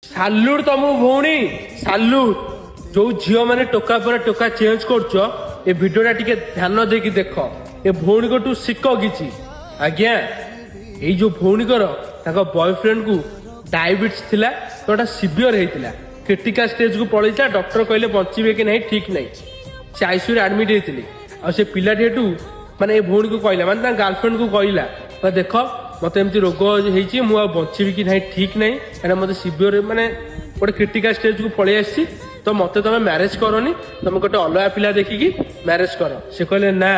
Salute ତମକୁ ଭଉଣୀ, salute. ଯୋଉ ଝିଅ ମାନେ ଟୋକା ପରେ ଟୋକା ଚେଞ୍ଜ କରୁଛ, ଏ ଭିଡିଓଟା ଟିକେ ଧ୍ୟାନ ଦେଇକି ଦେଖ। ଏ ଭଉଣୀଙ୍କଠୁ ଶିଖ କିଛି। ଆଜ୍ଞା, ଏଇ ଯୋଉ ଭଉଣୀଙ୍କର ତାଙ୍କ ବୟଫ୍ରେଣ୍ଡକୁ ଡାଇବେଟିସ୍ ଥିଲା, ତ ଏଟା ସିଭିୟର ହେଇଥିଲା, କ୍ରିଟିକାଲ ଷ୍ଟେଜକୁ ପଳେଇଥିଲା। ଡକ୍ଟର କହିଲେ ବଞ୍ଚିବେ କି ନାହିଁ ଠିକ ନାହିଁ। ସେ ଆଇସିୟୁରେ ଆଡମିଟ୍ ହେଇଥିଲେ। ଆଉ ସେ ପିଲାଟି ଏଠୁ ମାନେ ଏ ଭଉଣୀକୁ କହିଲା, ମାନେ ତାଙ୍କ ଗାର୍ଲଫ୍ରେଣ୍ଡକୁ କହିଲା, କହିଲା, ଦେଖ, ମତେ ଏମିତି ରୋଗ ହେଇଛି, ମୁଁ ଆଉ ବଞ୍ଚିବି କି ନାହିଁ ଠିକ ନାହିଁ, କାହିଁକିନା ମତେ ସିଭିୟର ମାନେ ଗୋଟେ କ୍ରିଟିକାଲ ଷ୍ଟେଜକୁ ପଳେଇ ଆସିଛି। ତ ମତେ ତମେ ମ୍ୟାରେଜ କରନି, ତମେ ଗୋଟେ ଅଲଗା ପିଲା ଦେଖିକି ମ୍ୟାରେଜ କର। ସେ କହିଲେ, ନା,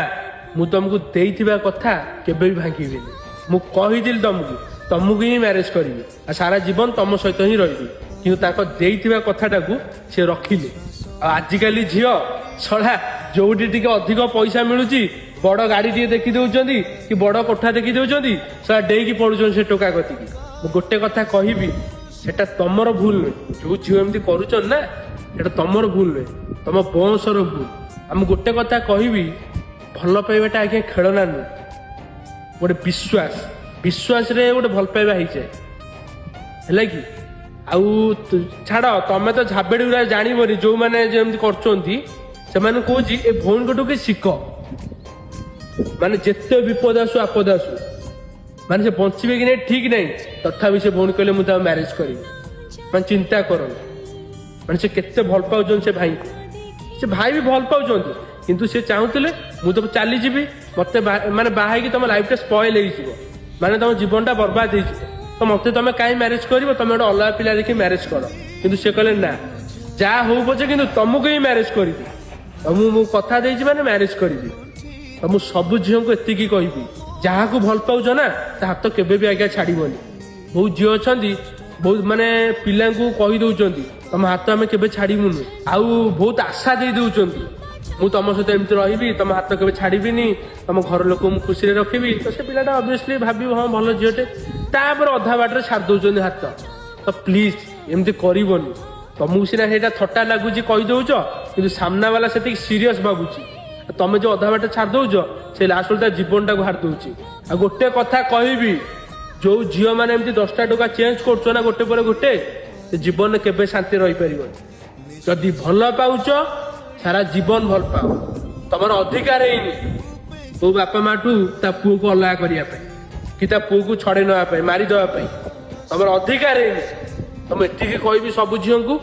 ମୁଁ ତମକୁ ଦେଇଥିବା କଥା କେବେ ବି ଭାଙ୍ଗିବିନି। ମୁଁ କହିଥିଲି ତମକୁ, ତମକୁ ହିଁ ମ୍ୟାରେଜ କରିବି ଆଉ ସାରା ଜୀବନ ତମ ସହିତ ହିଁ ରହିବି। କିନ୍ତୁ ତାଙ୍କ ଦେଇଥିବା କଥାଟାକୁ ସେ ରଖିଲେ। ଆଉ ଆଜିକାଲି ଝିଅ ଶଳା ଯୋଉଠି ଟିକେ ଅଧିକ ପଇସା ମିଳୁଛି, ବଡ ଗାଡି ଟିକେ ଦେଖି ଦଉଛନ୍ତି କି ବଡ କୋଠା ଦେଖି ଦଉଛନ୍ତି, ଶଳା ଡେଇକି ପଡୁଛନ୍ତି ସେ ଟୋକା କତିକି। ମୁଁ ଗୋଟେ କଥା କହିବି, ସେଟା ତମର ଭୁଲ ନୁହେଁ। ଯୋଉ ଝିଅ ଏମିତି କରୁଛନ୍ତି ନା, ସେଟା ତମର ଭୁଲ ନୁହେଁ, ତମ ବଂଶର ଭୁଲ। ଆଉ ମୁଁ ଗୋଟେ କଥା କହିବି, ଭଲ ପାଇବାଟା ଆଜ୍ଞା ଖେଳନା ନୁହେଁ। ଗୋଟେ ବିଶ୍ୱାସ, ବିଶ୍ୱାସରେ ଗୋଟେ ଭଲ ପାଇବା ହେଇଯାଏ, ହେଲା କି? ଆଉ ଛାଡ, ତମେ ତ ଝାବେଡି ଗୁରା ଜାଣିବନି। ଯୋଉମାନେ ଯେମିତି କରୁଛନ୍ତି, ସେମାନେ କହୁଛି, ଏ ଭଉଣୀଙ୍କଠୁ କି ଶିଖ। ମାନେ ଯେତେ ବିପଦ ଆସୁ, ଆପଦ ଆସୁ, ମାନେ ସେ ବଞ୍ଚିବେ କି ନାହିଁ ଠିକ ନାହିଁ, ତଥାପି ସେ ଭଉଣୀ କହିଲେ, ମୁଁ ତାକୁ ମ୍ୟାରେଜ କରିବି। ମାନେ ଚିନ୍ତା କରନ୍ତୁ, ମାନେ ସେ କେତେ ଭଲ ପାଉଛନ୍ତି ସେ ଭାଇଙ୍କୁ। ସେ ଭାଇ ବି ଭଲ ପାଉଛନ୍ତି, କିନ୍ତୁ ସେ ଚାହୁଁଥିଲେ, ମୁଁ ତ ଚାଲିଯିବି, ମତେ ମାନେ ବାହା ହେଇକି ତମ ଲାଇଫଟା ସ୍ପଏଲ ହେଇଯିବ, ମାନେ ତମ ଜୀବନଟା ବର୍ବାଦ ହେଇଯିବ, ତ ମତେ ତମେ କାହିଁ ମ୍ୟାରେଜ କରିବ? ତମେ ଗୋଟେ ଅଲଗା ପିଲା ଦେଖି ମ୍ୟାରେଜ କର। କିନ୍ତୁ ସେ କହିଲେ, ନା, ଯାହା ହଉ ପଛେ, କିନ୍ତୁ ତମକୁ ହିଁ ମ୍ୟାରେଜ କରିବି। ତମକୁ ମୁଁ କଥା ଦେଇଛି ମାନେ ମ୍ୟାରେଜ କରିବି। ତ ମୁଁ ସବୁ ଝିଅଙ୍କୁ ଏତିକି କହିବି, ଯାହାକୁ ଭଲ ପାଉଛ ନା, ତା ହାତ କେବେ ବି ଆଜ୍ଞା ଛାଡିବନି। ବହୁତ ଝିଅ ଅଛନ୍ତି, ବହୁତ ମାନେ ପିଲାଙ୍କୁ କହି ଦଉଛନ୍ତି, ତମ ହାତ ଆମେ କେବେ ଛାଡିବୁନୁ। ଆଉ ବହୁତ ଆଶା ଦେଇ ଦଉଛନ୍ତି, ମୁଁ ତମ ସହିତ ଏମିତି ରହିବି, ତମ ହାତ କେବେ ଛାଡିବିନି, ତମ ଘର ଲୋକଙ୍କୁ ମୁଁ ଖୁସିରେ ରଖିବି। ତ ସେ ପିଲାଟା ଅବଭିୟସଲି ଭାବିବ, ହଁ, ଭଲ ଝିଅଟେ। ତାପରେ ଅଧା ବାଟରେ ଛାଡି ଦଉଛନ୍ତି ହାତ। ତ ପ୍ଲିଜ, ଏମିତି କରିବନି। ତମକୁ ସିନା ସେଇଟା ଥଟ୍ଟା ଲାଗୁଛି, କହିଦଉଛ, କିନ୍ତୁ ସାମ୍ନା ବାଲା ସେତିକି ସିରିୟସ ଭାବୁଛି। ତମେ ଯୋଉ ଅଧା ବାଟ ଛାଡି ଦଉଛ, ସେ ଲାଷ୍ଟ ତା ଜୀବନଟାକୁ ହାରି ଦଉଛି। ଆଉ ଗୋଟେ କଥା କହିବି, ଯୋଉ ଝିଅ ମାନେ ଏମିତି 10ଟା ଟୋକା ଚେଞ୍ଜ କରୁଛ ନା ଗୋଟେ ପରେ ଗୋଟେ, ସେ ଜୀବନରେ କେବେ ଶାନ୍ତି ରହିପାରିବନି। ଯଦି ଭଲ ପାଉଛ, ସାରା ଜୀବନ ଭଲ ପାଅ। ତମର ଅଧିକାର ହେଇନି କୋଉ ବାପା ମାଠୁ ତା ପୁଅକୁ ଅଲଗା କରିବା ପାଇଁ କି ତା ପୁଅକୁ ଛଡେଇ ନେବା ପାଇଁ, ମାରିଦେବା ପାଇଁ ତମର ଅଧିକାର ହେଇନି। ତମେ ଏତିକି କହିବି ସବୁ ଝିଅଙ୍କୁ,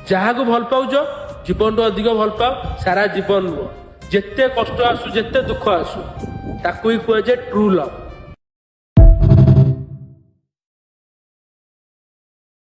ଯାହାକୁ ଭଲ ପାଉଛ, ଜୀବନଠୁ ଅଧିକ ଭଲ ପାଅ, ସାରା ଜୀବନ ରୁହ, ଯେତେ କଷ୍ଟ ଆସୁ, ଯେତେ ଦୁଃଖ ଆସୁ। ତାକୁ ହିଁ କୁହାଯାଏ ଟ୍ରୁ ଲଭ୍।